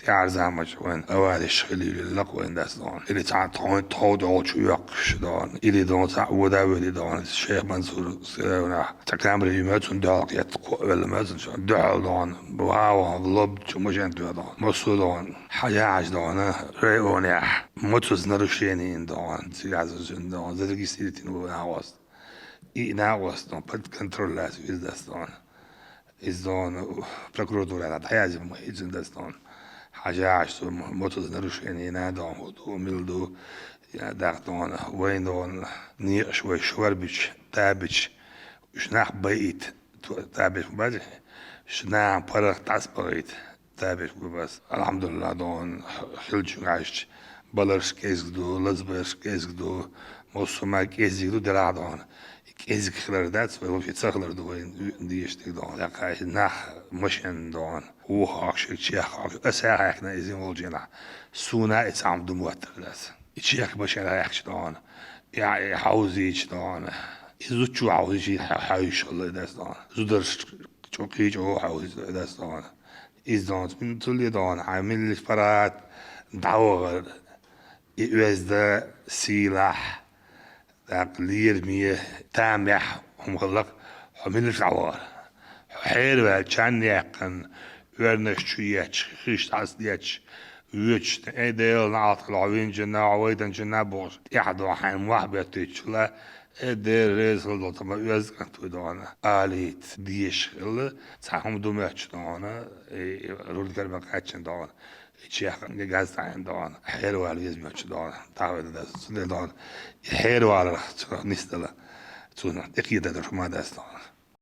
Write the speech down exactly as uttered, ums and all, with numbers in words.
Арзамач вайн авариш хилийллакъ вайн дас дон. Или цхьа тхойн тхов долчу йоккхуш дон. Или дон цхьа вода вели дон. Шейх Мансур Сыравна. Цхьа камри юма цун дол кет кхо вели ма цун. Дол дон. Бава лоб чу машен дон. Мосу дон. Хаяж дон. Районях. Мотус нарушение дон. Цигаз дон. Зарегистрировать ван авас. И нагъостон под контроль лас виздастон. Издон прокуратура дхьязим изиндастон. Хьажаш сум мотуз нарушение надон худу милду. Я дахтон вайндон. Ниъш вай шварбич, табич. Уж нах байит. Табич бази. Шна парах тас байит. Табеш бу бас. Алхьамдулиллах, дон хилчу гӀаьшча. Баларш кӀезг ду, лазбарш кӀезг ду, мосума кӀезиг ду дирагӀ дон. КӀезиг хилар дац, вай вообще ца хилар ду вай дийшниг дон. Якъай нах машен дон. Ухахши, чехахши. Аса хьехна изин волжена. Суна и цам дум ваттар дац. И чех машен хьехч дон. Я, и хьаузич дон. И зучу хьаузич хьаюш хилар дац дон. Зударш чӀукъи чӀо хьаузич дац дон. Издонца мин цулли дон, хьан миллис парат, дӀавагӀар, и оьзда, сийлахь, дакъ лерме, тамехь, хӀума хиллакх, хьо миллис дӀавагӀар. Хьо хьерваьл, чан яьккхина, оьрнаш чу ечча, хиш дӀасадечча, воьчна, э, Дела, наӀалт хила, хьо винчунна, хьо вайтанчунна бохуш, тӀехь дон хьайн мохь беттуьйтучула, э, Дела реза хила долу тама оьзда кӀант ву дона. Алийта, деш хилла, цхьа хӀума ду моьттуш дона, и руль карма кхаьчна дона. И чех газ тӀаьхьна дона. Хьервала веза моьттуш дона. Тахведа дас. Цундела дона. И хьерваларх цунах нисдала. Цунах тӀекхетадалаш ма дац дона.